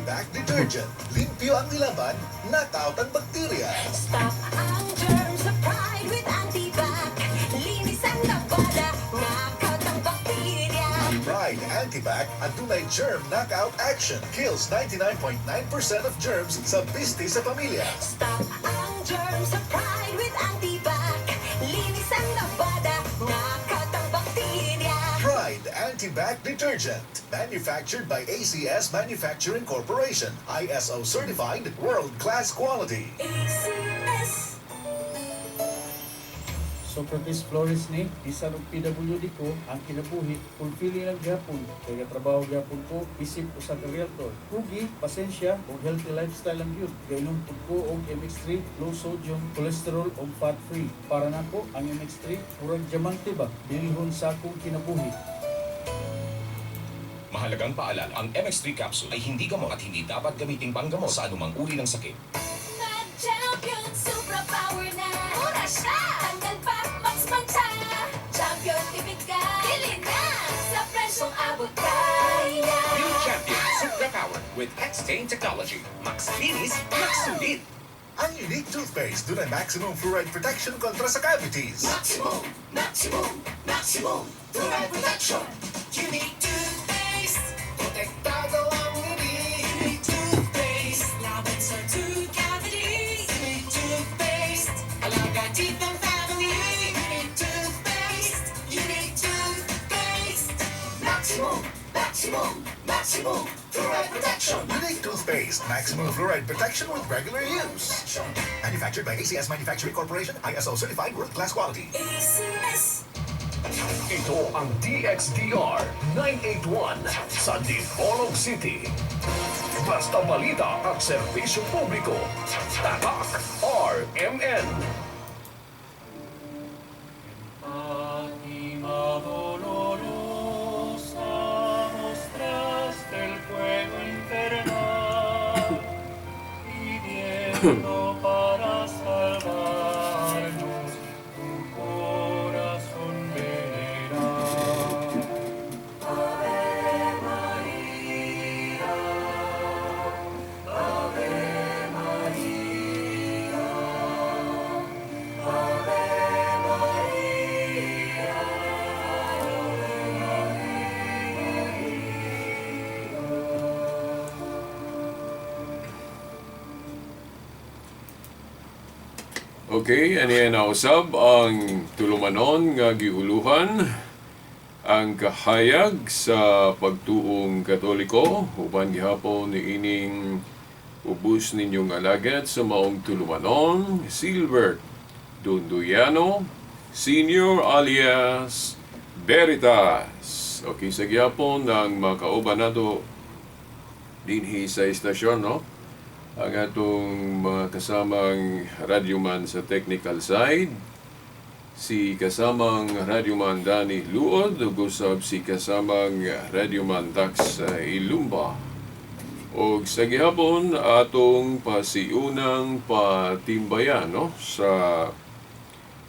Anti-Bac Detergent. Limpyo ang nilaban, knockout ang bakterya. Stop ang germs sa Pride with Antibac. Linis ang labada, knockout ang bakterya. Pride Anti-Bac adunay germ knockout action. Kills 99.9% of germs sa bisti sa pamilya. Stop ang germs sa Pride with Antibac. Linis ang labada, knockout ang bakterya. Pride Anti-Bac Detergent. Manufactured by ACS Manufacturing Corporation. ISO certified, world-class quality. ACS. Socrates Flores ni, bisan og PWD ko, ang kinabuhi, fulfilling lang gyapon. Kay trabaho gyapon ko, isip usa ka realtor. Kugi, pasensya, ug healthy lifestyle lang gyud. Gainom pud ko og MX3, low sodium, cholesterol ug fat free. Para nako ang MX3, murag diamante ba? Bilhon sa akong kinabuhi. Mahalagang paalala, ang MX3 capsule ay hindi gamot at hindi dapat gamiting panggamot sa anumang uri ng sakit. Mag-Champion Supra Power na. Mura siya! Tanggal pa, max mantsa. Champion, tipid ka. Bili na! Sa presyong abot kaya. New Champion Supra Power with X-Stain Technology. Max linis, max sulit. Ang Unique Toothpaste, dunay maximum fluoride protection kontra sa cavities. Maximum, maximum, maximum fluoride protection. Unique Toothpaste, protektado ang ngipin. Unique Toothpaste, laban sa tooth cavities. Unique Toothpaste, alaga teeth ng family. Unique Toothpaste, Unique Toothpaste. Maximum, maximum, maximum fluoride protection. Unique Toothpaste, maximum fluoride protection with regular use. Manufactured by ACS Manufacturing Corporation, ISO certified, world-class quality. ACS. Ito ang DXDR 981 sa Dipolog City. Basta balita at serbisyo publiko. Tatak RMN. Fátima dolorosa, mostraste el fuego infernal, pidiendo para salvarnos tu corazón veneral. Ave María, Ave María, Ave María. Ave Okay, ani na usab ang tulumanon nga giuluhan ang kahayag sa pagtuong Katoliko uban gihapon niining ubus ninyong alagad sa maong tulumanon, Silbert Dunduyano Senior alias Veritas. Okay, sa gihapon ng makauban nato dinhi sa istasyon, no? Ang atong mga kasamang radyoman sa technical side, si kasamang radyoman Danny Luod, ug usab si kasamang radyoman Dax Ilumba. Og sa gihapon atong pasiunang patimbayan, no, sa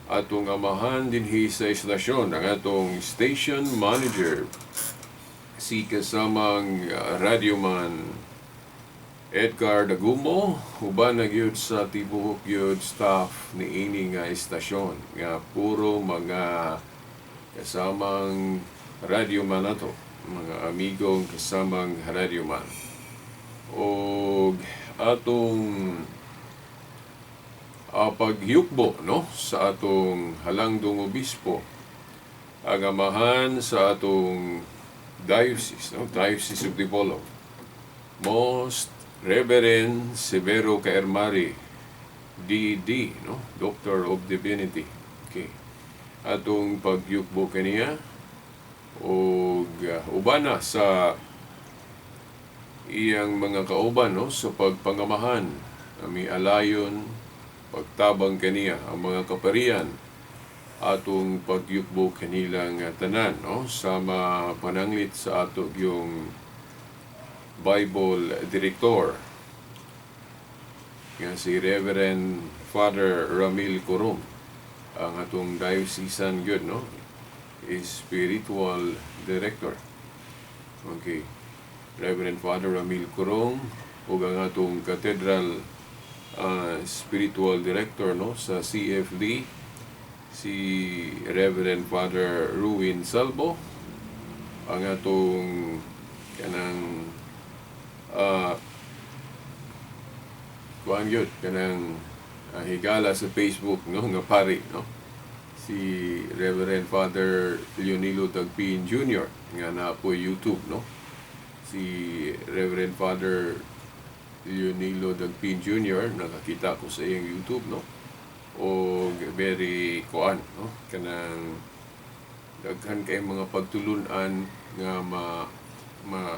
atong amahan dinhi sa istasyon, ang atong station manager, si kasamang radyoman Edgar Dagumo, uban na gyud sa tibuok gyud staff niini nga istasyon nga puro mga kasamang radyoman nato, mga amigong kasamang radyoman. Og atong pagyukbo, no, sa atong halangdong obispo, ang amahan sa atong diocese, no, Diocese of Dipolog, Most Reverend Severo Caermari, DD, no, Doctor of Divinity. Okay. Atong pagyukbo kaniya og ubana sa iyang mga kauban, no, sa pagpangamahan, ami alayon pagtabang kaniya ang mga kaparian, atong pagyukbo kanilang tanan, no, sama pananglit sa ato yung Bible Director nga si Reverend Father Ramil Corom, ang atong diocesan gyud, no, spiritual director. Okay. Reverend Father Ramil Curong, ug ang atong Cathedral Spiritual Director, no, sa CFD, si Reverend Father Ruin Salvo, ang atong kanang kuan gyud kanang higala sa Facebook, no, nga pari, no, si Reverend Father Leonilo Dagpin Jr. nga naa po YouTube, no. Si Reverend Father Leonilo Dagpin Jr., nakakita ko sa iyang YouTube, no, o very kuan, no, kanang daghan kay mga pagtulunan nga ma, ma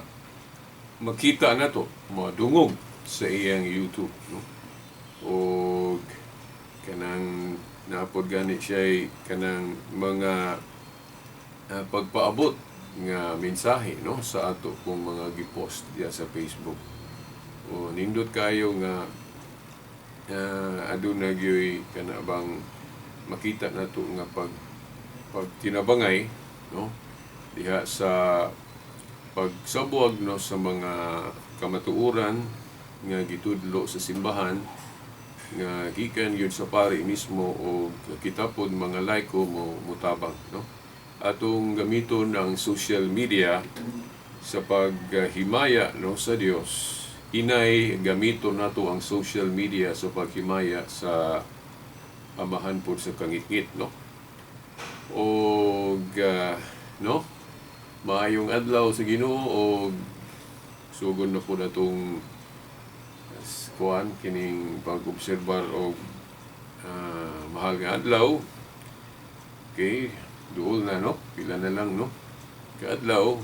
makita nato, madungog sa iyang YouTube, no. Og kanang napod gani siya kanang mga pagpaabot nga mensahe, no, sa ato kung mga gipost diya sa Facebook. O nindot kayo nga aduna gyoy kana bang makita nato nga pagtinabangay, no, diha sa pagsabuag, no, sa mga kamatuoran nga gitudlo sa simbahan nga gikan gyud sa pari mismo o kita pod mga laiko mo mutabang, no. Atong gamiton ang social media sa paghimaya, no, sa Dios. Inay gamiton nato ang social media sa paghimaya sa Amahan pod sa kangitngit, no. Og no, maayong adlaw sa Ginoo og sugod na po natong kuan kining pag-obserbar og mahal nga adlaw. Okay, duol na, no, pila na lang, no, kaadlaw,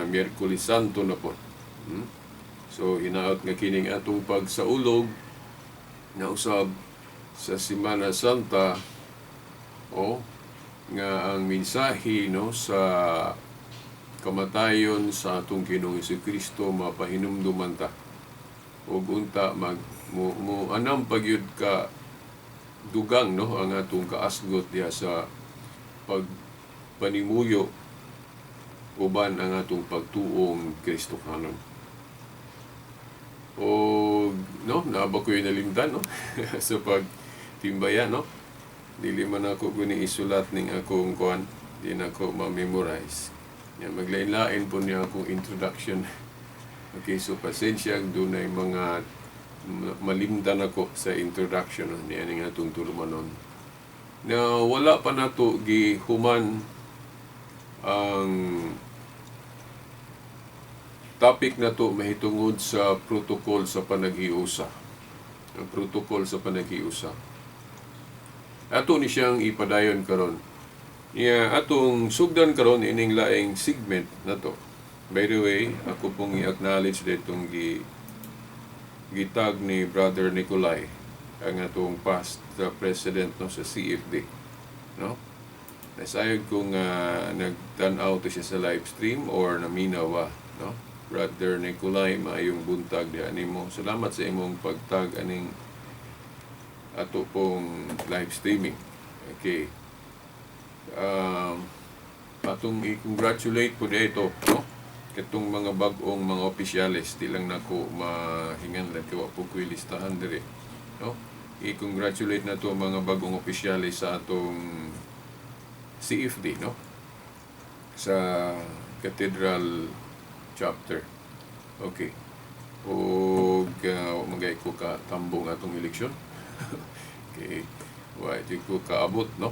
Miyerkules Santo na po. So hinaot nga kining atong pagsaulog na usab sa Semana Santa o nga ang mensahe, no, sa kamatayon sa atong Ginoong Kristo mapahinumduman ta ug unta mag mo anam pagyud ka dugang, no, ang atong kaasgot diha sa pagpanimuyo uban ang atong pagtuong Kristohanon. O no, naa ba ko'y nalimtan, no, sa pagtimbaya, no. Dili man ako guni isulat ning akong kuan, di na ako ma-memorize. Ya, maglain-lain po niya akong introduction. Okay, so pasensya dunay mga malimtan ako sa introduction, no, niya ning atong tulumanon. Na wala pa nato gihuman ang topic na to mahitungod sa protocol sa panaghiusa. Ang protocol sa panaghiusa. Ato ni siyang ipadayon karon. Niya atong sugdan karon ining laing segment na to. By the way, ako pong i-acknowledge ditong gitag ni Brother Nicolai, ang atong past president, no, sa CFD, no. Nasayod kung nagtan-aw to siya sa live stream or naminaw ba, no. Brother Nicolai, maayong buntag diha nimo. Salamat sa imong pagtag aning ato pong live streaming. Okay. Atong i-congratulate po dito, no, katong mga bag-ong mga opisyales. Di lang nako mahingan lang kay wa po ko'y listahan diri, no. I-congratulate na to ang mga bagong opisyales sa atong CFD, no, sa Cathedral Chapter. Okay. Og magay ko ka tambong atong eleksyon. Okay. Wa jud ko kaabot, no.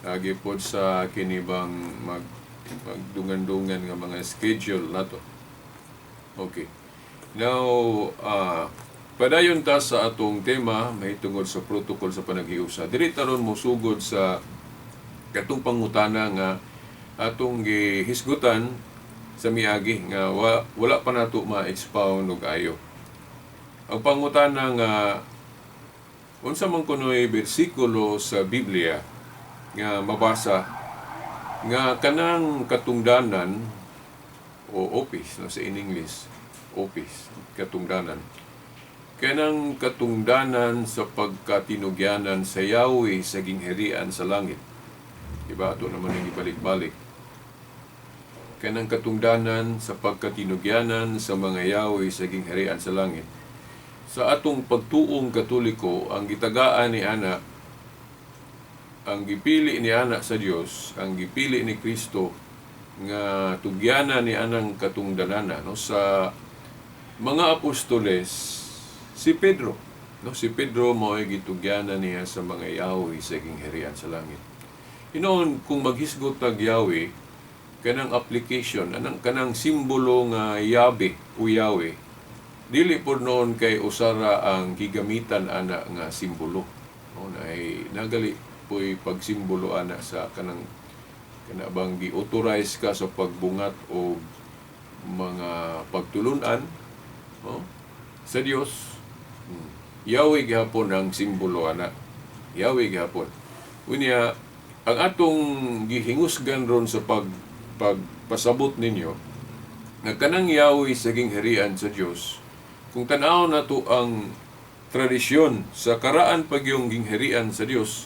Agi pod sa kinibang magdungan-dungan nga mga schedule nato. Okay. Now, padayon ta sa atong tema mahitungod sa protocol sa panaghiusa. Diri taron mo sugod sa katong pangutana nga atong gihisgutan sa miagi nga wala pa nato ma-expound og ayo. Ang pangutana nga unsa man kunoy bersikulo sa Biblia nga mabasa nga kanang katungdanan o office, no, sa in English office, katungdanan, kanang katungdanan sa pagkatinugyanan sa Yahweh sa gingharian sa langit, diba? Ato naman ang ibalik-balik. Kanang katungdanan sa pagkatinugyanan sa mga yawi sa gingharian sa langit. Sa atong pagtuong Katoliko, ang gitagaan ni ana, ang gipili ni ana sa Dios, ang gipili ni Kristo nga tugyanan ni anang katungdanana, no, sa mga apostoles, si Pedro, no? Si Pedro mao'y gitugyanan niya sa mga yawi sa gingharian sa langit. Inoon, kung maghisgot tag yawi, kanang application anang kanang simbolo nga yabe o yawe, dili pod noon kay usara ang gigamitan ana nga simbolo, no? Nay nagali po'y pagsimbolo ana sa kanang kana bang gi-authorize ka sa pagbungat og mga pagtulunan, no, sa Dios. Yahweh gihapon ang simbolo ana. Yahweh gihapon. Unya, ang atong gihingusgan ron sa pagpasabot ninyo nga kanang Yahweh sa gingharian sa Dios, kung tan-aw nato ang tradisyon sa karaan pagyong gingharian sa Dios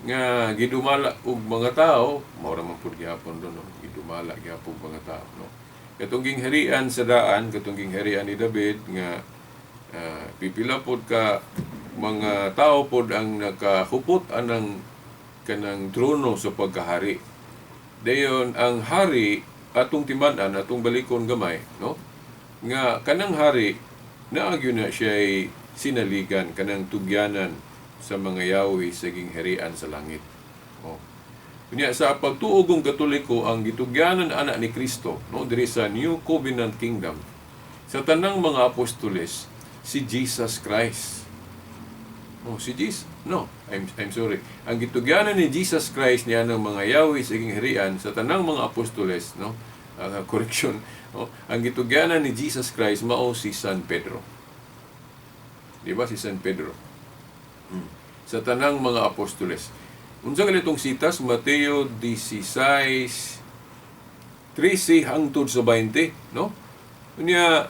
nga gidumala og mga tao, mao ra man pud gihapon do, no, gidumala gihapon mga tao, no? Katong gingharian sa daan, katong gingharian ni David nga pipila pod ka mga tao pod ang nakahupot anang kanang trono sa pagkahari. Dayon ang hari atong timan-an, atong balikon gamay, no, nga kanang hari naagyo na siya'y sinaligan kanang tugyanan sa mga yawi sa gingharian sa langit. Oh. Unya sa pagtuogong Katoliko, ang gitugyanan ana ni Kristo, no, diri sa New Covenant Kingdom sa tanang mga apostoles, si Jesus Christ. Oh, si Jesus. No, I'm sorry. Ang gitugyanan ni Jesus Christ niya ng mga yawi sa gingharian sa tanang mga apostoles, no? Correction. No? Ang gitugyanan ni Jesus Christ mao si San Pedro. Di ba si San Pedro? Sa tanang mga apostoles. Unsa ganitong sitas? Mateo 16:13 hangtod sa 20, no? Unya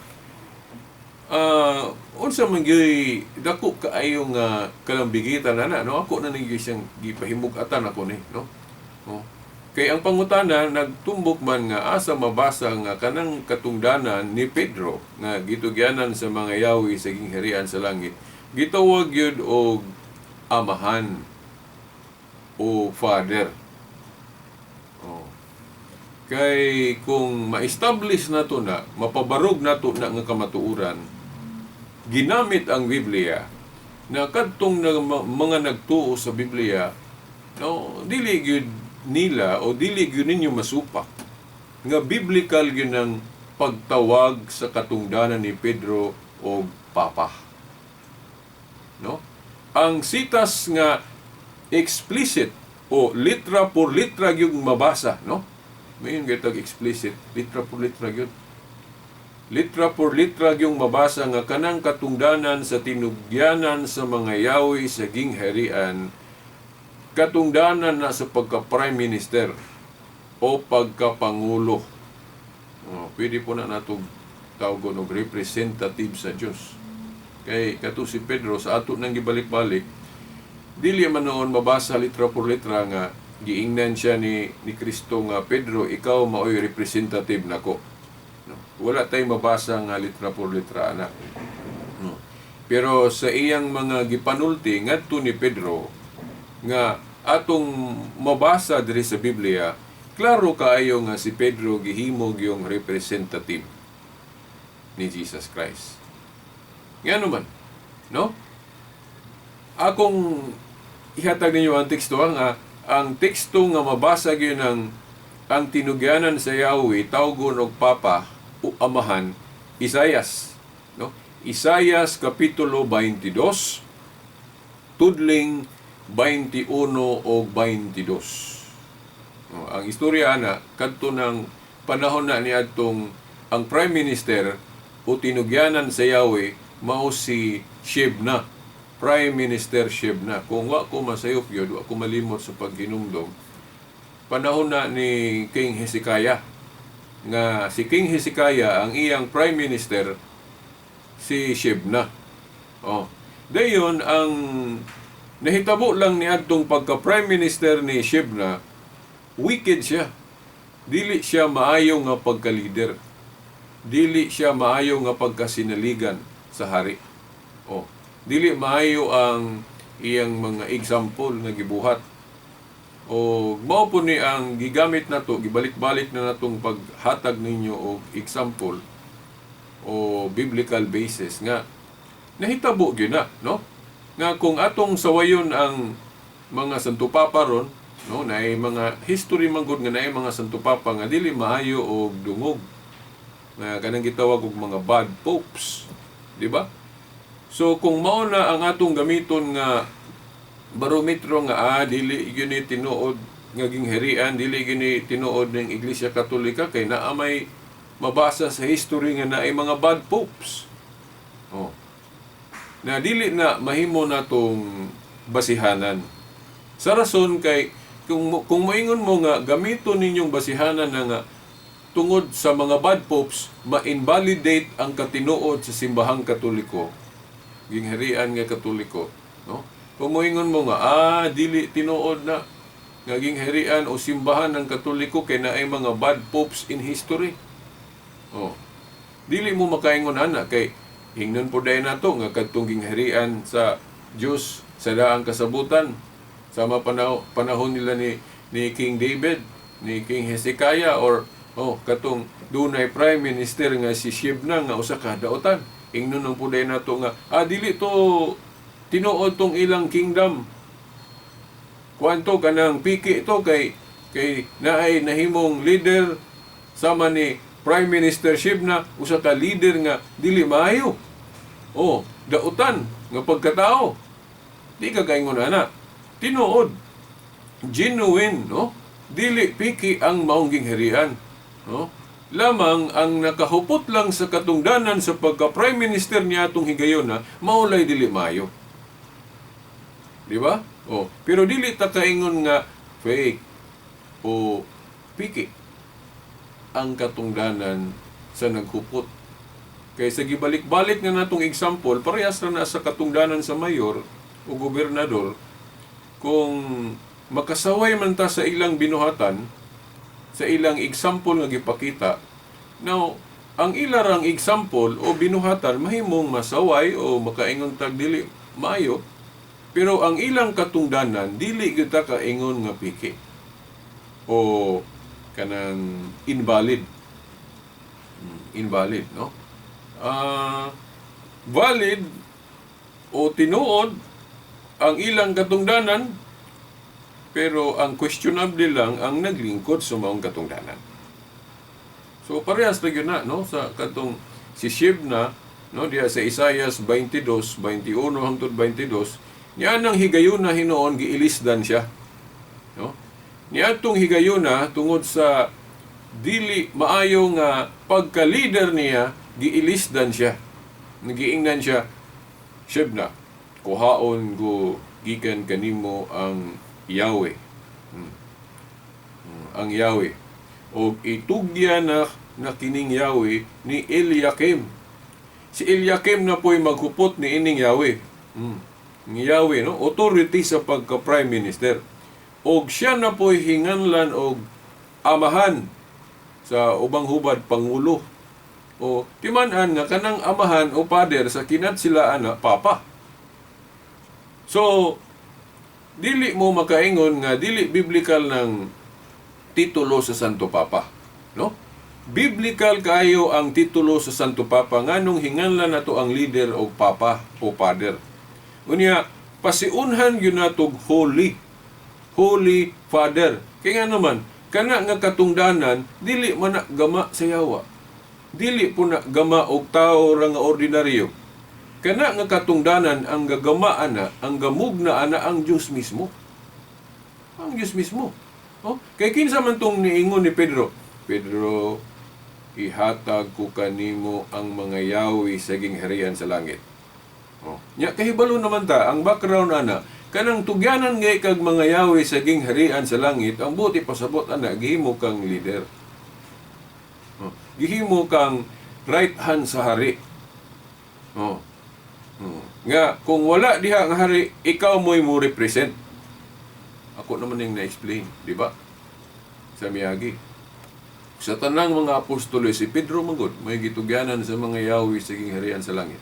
unsa man gyud dako kaayo nga kalambigitan ana, no? Ako na ni siyang gipahimug-atan ako ni, no? Oh. Kay ang pangutana nagtumbok man nga asa mabasa nga kanang katungdanan ni Pedro nga gitugyanan sa mga yawi sa gingharian sa langit, gitawag gyud og amahan o father. Oh. Kay kung ma-establish nato na, mapabarog nato na nga kamatuoran, ginamit ang Biblia na kadtong na mga nagtuo sa Biblia, no, dili gyud nila o dili gyud ninyo masupak nga biblical gyud ang pagtawag sa katungdanan ni Pedro og papa. No? Ang sitas nga explicit o litra por litra gyud mabasa, no? Mayon gyud explicit, litra por litra gyud. Litra por litra gyud mabasa nga kanang katungdanan sa tinugyanan sa mga yawi sa gingharian, katungdanan na sa pagka prime minister o pagkapangulo. Oh, pwede po na natog tawgon og representative sa Dios. Kay kato si Pedro sa ato nang gibalik-balik, dili man noon mabasa litra por litra nga giingnan siya ni Kristo nga, "Pedro, ikaw maoy representative nako." No? Wala tay mabasa nga litra por litra ana. No. Pero sa iyang mga gipanulti ngadto ni Pedro nga atong mabasa diri sa Biblia, klaro kaayo nga si Pedro gihimog yung representative ni Jesus Christ. Ngano man, no? Akong ihatag ninyo ang teksto nga ang teksto nga mabasa gyud ang tinugyanan sa Yahweh tawgon og papa o amahan, Isayas, no? Isayas kapitulo 22 tudling 21 o 22. No, ang istorya ana kadto ng panahon na niadtong ang prime minister o tinugyanan sa Yahweh mao si Shebna, Prime Minister Shebna. Kung wa ko masayop yun, wa ko malimot sa paghinumdom, panahon na ni King Hezekiah, nga si King Hezekiah ang iyang prime minister si Shebna. Oh. Dayon ang nahitabo lang ni adtong pagka prime minister ni Shebna, wicked siya. Dili siya maayo nga pagka-leader. Dili siya maayo nga pagkasinaligan sa hari. Oh, dili maayo ang iyang mga example nga gibuhat. O mao po ni ang gigamit nato, gibalik-balik na natong paghatag ninyo og example o biblical basis nga nahitabo gyud na, no? Nga kung atong sawayon ang mga Santo Papa ron, no, naay mga history man gud nga naay mga Santo Papa nga dili maayo og dungog, nga kanang gitawag og mga bad popes, di ba? So kung mao na ang atong gamiton nga barometro nga dili gyud ni tinuod nga gingharian, dili gyud ni tinuod ng Iglesia Katolika kay naa may mabasa sa history nga naay mga bad popes. Oh. Na dili na mahimo natong basihanan. Sa rason kay kung moingon mo nga gamiton ninyong basihanan na nga tungod sa mga bad popes ma-invalidate ang katinuod sa simbahang Katoliko, gingharian nga Katoliko, no? Kung moingon mo nga dili tinuod na nga gingharian o simbahan ng Katoliko kay naay mga bad popes in history. Oh. Dili mo makaingon ana kay ingnon po dayon nato nga kadtong gingharian sa Dios sa daang kasabutan sama panahon nila ni King David, ni King Hezekiah, or oh katong dunay prime minister nga si Shebna nga usa ka daotan. Ingnon nang po dayon nato nga dili to tinuod tong ilang kingdom. Kuanto kanang piki ito kay naay nahimong leader sama ni Prime Minister Shebna, usa ka leader nga dili maayo. Oh, dautan nga pagkatao. Di ka kaingon ana. Tinuod. Genuine, no? Dili piki ang maong gingharian, no? Lamang ang nakahupot lang sa katungdanan sa pagka Prime Minister niya atong higayon na maulay dili maayo. Di ba? Oh, pero dili ta kaingon nga fake o piki ang katungdanan sa naghupot. Kay sa gibalik-balik nga natong example, parehas ra na sa katungdanan sa mayor o gobernador, kung makasaway man ta sa ilang binuhatan, sa ilang example nga gipakita, now, ang ilarang example o binuhatan mahimong masaway o makaingon tag dili maayo, pero ang ilang katungdanan dili gyud ta kaingon nga piki o kanang invalid. Invalid, no? Valid o tinuod ang ilang katungdanan, pero ang questionable lang ang naglingkod sa maong katungdanan. So parehas na gyud na, no, sa katong si Shebna, no, diha sa Isaias 22, 21 hangtod 22, niya nang higayuna hinuon giilisdan siya, no? Niadtong higayuna tungod sa dili maayo nga pagka-leader niya, giilisdan siya. Nagiingnan siya, Shebna, kuhaon ko gikan kanimo ang Yahweh. Ang Yahweh. Og itugyan na kining Yahweh ni Eliakim. Si Eliakim na po'y maghupot ni ining Yahweh. Ni Yahweh, no? Authority sa pagka-prime minister. Og siya na po'y hinganlan og amahan sa ubang hubad pangulo. O timan-an nga kanang amahan o father sa kinat sila ana papa. So dili mo makaingon nga dili biblical ng titulo sa Santo Papa, no? Biblical kayo ang titulo sa Santo Papa nganong hinganlan nato ang leader og papa o father. Unya pasiunhan gyud natog holy, Holy Father. Kaya nga naman, kana nga katungdanan, dili man na gama sa yawa. Dili po na gama og tao ra nga ordinaryo. Kana nga katungdanan, ang gagama ana, ang gamugna ana, ang Dios mismo. Ang Dios mismo. Oh, kay kinsa man tong niingon ni Pedro? Pedro, ihatag ko kanimo ang mga yawi sa gingharian sa langit. Oh. Nya kahibalo naman ta ang background ana, kanang tugyanan ngay kag mga yawi sa gingharian sa langit, ang buti pasabot ana gihimo kang leader. Oh. Gihimo kang right hand sa hari. Oh. Oh. Nga kung wala diha ang hari, ikaw mo'y mo represent. Ako naman yung na-explain, di ba? Sa Miyagi. Sa tanang mga apostoles, si Pedro man gud may gitugyanan sa mga yawi sa gingharian sa langit,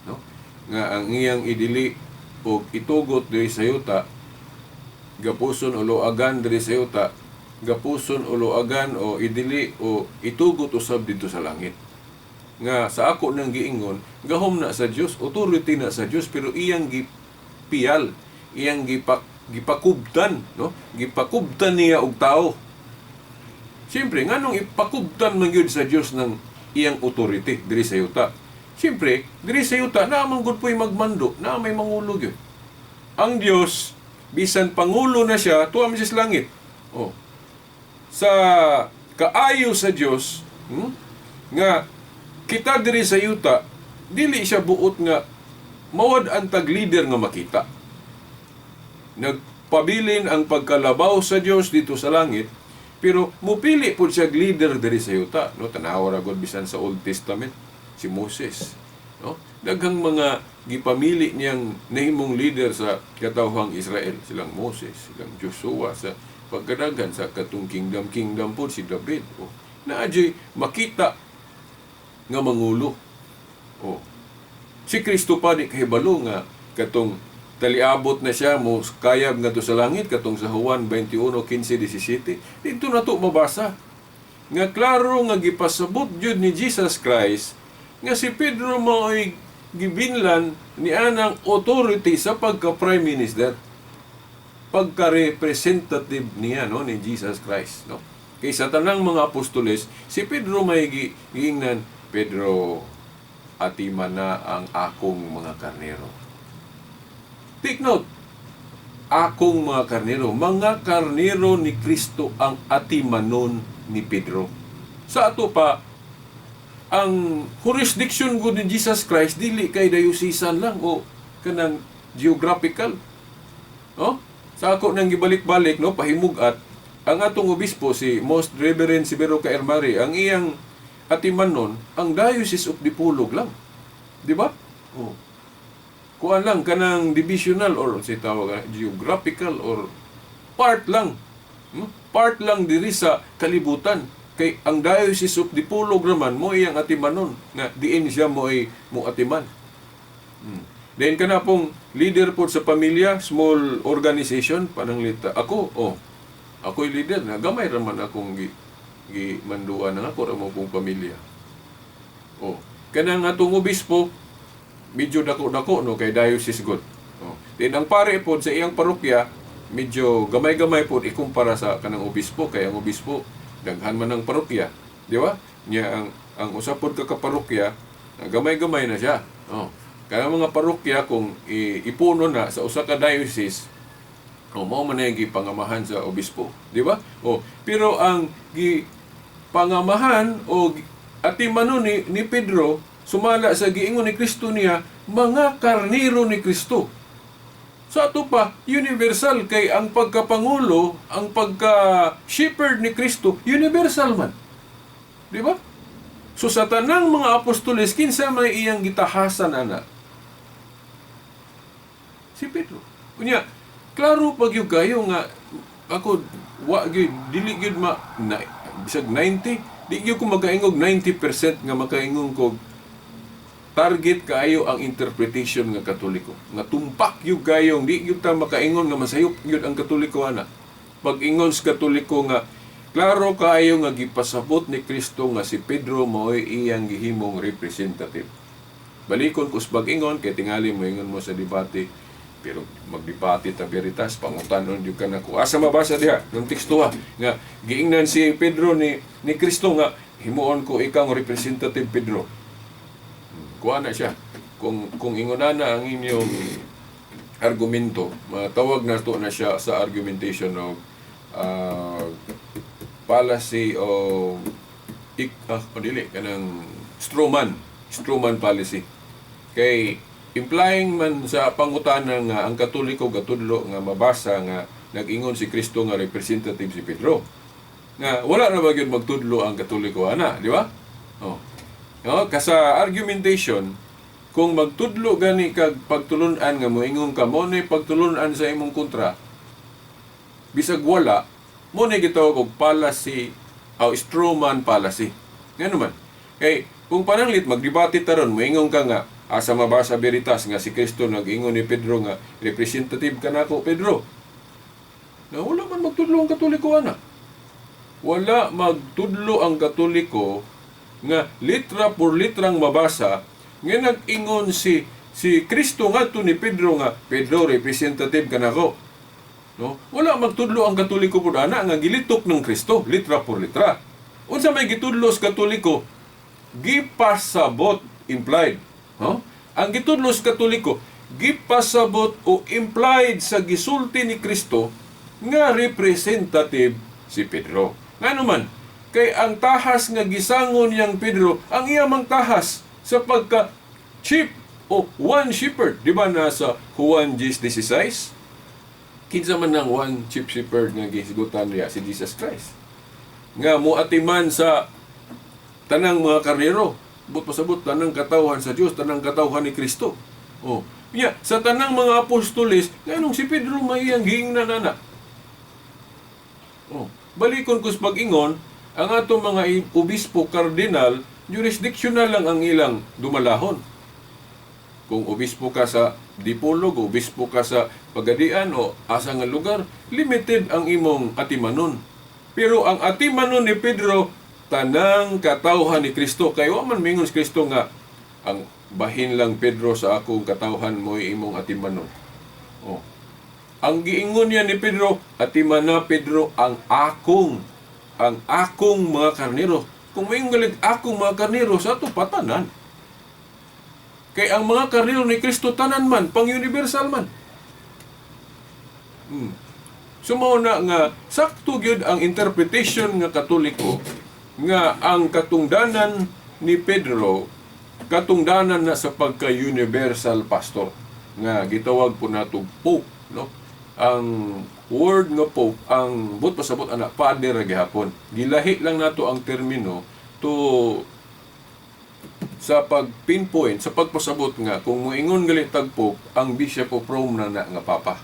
no? Nga ang iyang idili o itugot diri sa yuta, gapuson o luagan diri sa yuta, gapuson o luagan o idili o itugot usab didto sa langit. Nga sa ako nang giingon, gahom na sa Dios, authority na sa Dios, pero iyang gipiyal, iyang gipakubtan, no? Gipakubtan niya og tao. Siyempre, nganong ipakubtan man gyud sa Dios ng iyang authority diri sa yuta? Siyempre, diri sa yuta naa man gud po'y magmando, naa may mangulo gyud. Ang Dios, bisan pangulo na siya, tuwa man siya sa langit. Oh. Sa kaayo sa Dios, nga kita diri sa yuta, dili siya buot nga mawad ang tag-leader nga makita. Nagpabilin ang pagkalabaw sa Dios dito sa langit, pero mupili pud siya leader diri sa yuta, no? Tanawa ra gud bisan sa Old Testament si Moses, no? Daghang mga gipamili niyang nahimong leader sa katawhang Israel, silang Moses, silang Joshua, sa pagkadaghan sa katong kingdom kingdom pud si David. Oh, naa juy makita nga mangulo. Oh. Si Kristo pa di kahibalo nga katong taliabot na siya mo kayab ngadto sa langit, katong sa Juan 21:15-17. Dito na to mabasa nga klaro nga gipasabot jud ni Jesus Christ nga si Pedro mao'y gibinlan ni anang authority sa pagka prime minister, pagka-representative niya, no, ni Jesus Christ, no? Kay sa tanang mga apostoles, si Pedro may giingnan, "Pedro, atiman na ang akong mga karnero." Take note, akong mga karnero, mga karnero ni Kristo ang atimanon ni Pedro. Sa ato pa, ang jurisdiction gud ni Jesus Christ dili kay diocesan lang o kanang geographical. No? Sa ako nang gibalik-balik, no, pahimugat ang atong obispo, si Most Reverend Severo K. Ermari, ang iyang atimanon ang Diocese of Dipolog lang. Di ba? Oh. Kuan lang kanang divisional or si tawag geographical or part lang. Part lang diri sa kalibutan. Kay ang Diocese of Dipolog naman mo iyang atimanon nga diin siya mo ay mo atiman. Then kana pong leader po sa pamilya, small organization, pananglita. Ako, oh, ako'y leader na gamay raman akong gi, gi manduan ng ako ra mo pong pamilya. Oh, kanang atong obispo medyo dako-dako, no, kay diocese god. Oh. Then ang pare pod sa iyang parokya medyo gamay-gamay pod ikumpara sa kanang obispo, kay ang obispo daghan man ang parokya, di ba? Nya ang usa pod ka kaparokya gamay-gamay na siya. Oh. Kaya mga parokya kung ipuno na sa usa ka diocese, oh, mao man ang gipangamahan sa obispo, di ba? Oh, pero ang gipangamahan o atimanon ni Pedro sumala sa giingon ni Kristo niya, mga karniro ni Kristo. Sa ato pa, universal kay ang pagkapangulo, ang pagka-shepherd ni Kristo, universal man. Di ba? So sa tanang mga apostoles, kinsa may iyang gitahasan ana? Si Pedro. Unya, klaro pag yung kayo nga ako wa gyud, dili gyud ma na, bisag 90, di gyud ko makaingog 90% nga makaingon ko target kaayo ang interpretation nga Katoliko. Nga tumpak gyud kayo, di gyud ta makaingon nga masayop gyud ang Katoliko ana. Pag-ingon sa Katoliko nga klaro kaayo nga gipasabot ni Kristo nga si Pedro mao'y iyang gihimong representative. Balikon ko sa pag-ingon kay tingali moingon mo sa debate, pero magdebate ta veritas, pangutanon gyud ka nako. Asa mabasa diha ng teksto ha nga giingnan si Pedro ni Kristo nga himuon ko ikaw ang representative, Pedro? Kuha na siya. Kung ingon na ang inyong argumento, matawag na to na siya sa argumentation of fallacy o o dili kanang strawman fallacy. Kay implying man sa pangutana nga ang Katoliko gatudlo nga mabasa nga nag-ingon si Kristo nga representative si Pedro. Nga wala na ba gyud magtudlo ang Katoliko ana, di ba? Oh. No, kasa argumentation, kung magtudlo gani kag pagtulun-an nga moingon ka mo ni pagtulun-an sa imong kontra bisag wala mo ni gitawag og fallacy O straw man fallacy. Ngano man? Kay kung pananglit magdebate taron, moingon ka nga asa mabasa Veritas nga si Kristo nag-ingon ni Pedro nga representative ka nako, Pedro. Na wala man magtudlo ang Katoliko ana. Wala magtudlo ang Katoliko nga litra por litrang mabasa nga nag-ingon si Kristo ngadto ni Pedro nga Pedro representative ka nako. No? Wala magtudlo ang Katoliko pud ana nga gilitok ng Kristo litra por litra. Unsa may gitudlo sa Katoliko? Gipasabot, implied. No? Ang gitudlo sa Katoliko, gipasabot o implied sa gisulti ni Kristo nga representative si Pedro. Ngano man? Kay ang tahas nga gisangon niyang Pedro, ang iya mang tahas sa pagka chief o one shepherd. Di ba nasa Juan 10:16? Kinsa man ang one chief shepherd nga gisigutan niya? Si Jesus Christ. Nga moatiman sa tanang mga karnero, but pasabot tanang katawhan sa Dios, tanang katawhan ni Kristo. Oh, nya sa tanang mga apostoles, nganong si Pedro may iyang giingnan ana. Oh, balikon ko sa pag-ingon, ang atong mga obispo, kardinal, jurisdictional lang ang ilang dumalahon. Kung obispo ka sa Dipolog, obispo ka sa Pagadian o asa nga lugar, limited ang imong atimanon. Pero ang atimanon ni Pedro, tanang katawhan ni Kristo. Kay wa man mingon si Kristo nga ang bahin lang Pedro sa akong katawhan mo'y imong atimanon. Oh. Ang giingon niya ni Pedro, atimana Pedro ang akong mga karnero. Kung moingon galig akong mga karnero, sa ato patanan. Kay ang mga karnero ni Kristo tanan man, pang-universal man. So mao na nga sakto gyud ang interpretation nga Katoliko nga ang katungdanan ni Pedro katungdanan na sa pagka-universal pastor nga gitawag po nato Pope, no? Ang word nga Pope, ang but pasabot ana father ra gihapon. Gilahi lang nato ang termino to sa pag-pinpoint, sa pagpasabot nga kung moingon gali tag Pope, ang Bishop of Rome na na nga papa.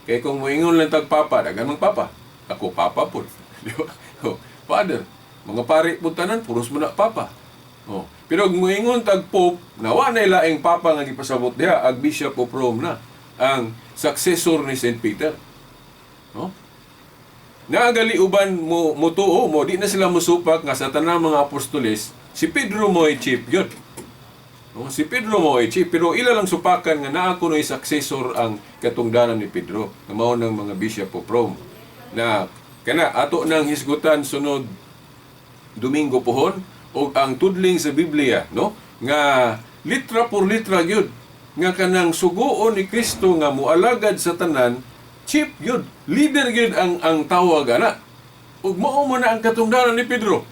Kay kung moingon lang tag papa, daghan mang papa. Ako papa po. Di ba? Oh, father. Mga pari po tanan, puros mo na papa. Oh. Pero kung moingon tag Pope, nawa na ilaing papa nga gipasabot diha, ang Bishop of Rome na, ang successor ni Saint Peter. No? Naagali uban mo mutuo mo, di na sila musupak nga sa tanang mga apostoles, si Pedro mo'y chief yun. No? Si Pedro mo'y chief, pero ila lang supakan nga naa kuno'y successor ang katungdanan ni Pedro, nga mao ng mga Bishop of Rome. Na kana ato nang hisgutan sunod Domingo pohon og ang tudling sa Biblia, no? Nga litra por litra gyud nga kanang sugoon ni Kristo nga moalagad sa tanan, chief gyud, leader gyud ang tawag ana. Ug mao man na ang katungdanan ni Pedro.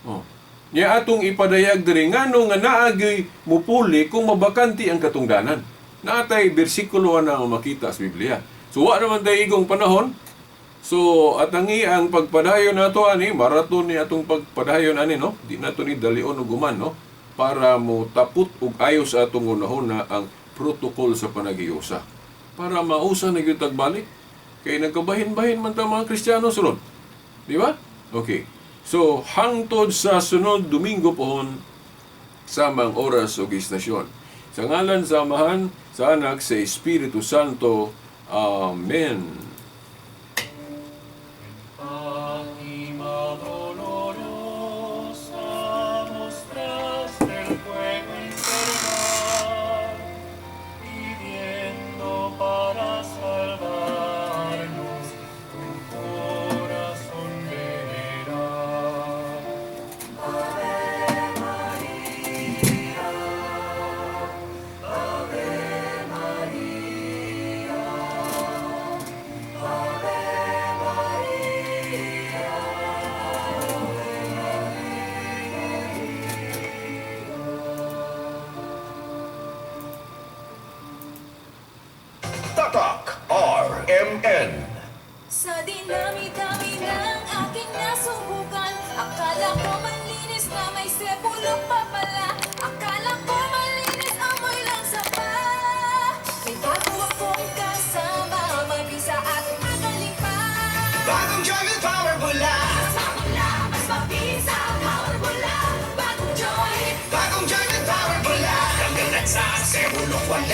Oh. Nya atong ipadayag diri ngano nga naa gyud mupuli kung mabakanti ang katungdanan. Naatay bersikulo na ang makita sa Biblia. So wa naman tay igong panahon. So atangi ang pagpadayon nato ani, maraton ni atong pagpadayon ani, no? Di nato ni dalion og human, no? Para mo tapot og ayos atong unahon na ang protocol sa panaghiusa. Para mausa na gyud tagbalik. Kay nagkabahin-bahin man ta mga Kristiyano suron. Di ba? Okay. So hangtod sa sunod Domingo pohon samang oras ug istasyon. Sa ngalan sa Amahan, sa Anak, sa Espiritu Santo. Amen. Fátima dolorosa, mostraste el fuego infernal, pidiendo para salvarnos tu corazón veneral. Ave Maria, Ave Maria, Ave Maria, Tatak RMN. Sa dinami-dami ng aking nasubukan, akala ko malinis na may sepulok pa pala. Akala ko malinis, amoy lang sapa. May bago akong kasama, mabisa at magaling pa. Bagong Jungle Power Bula. Sa Sebulok.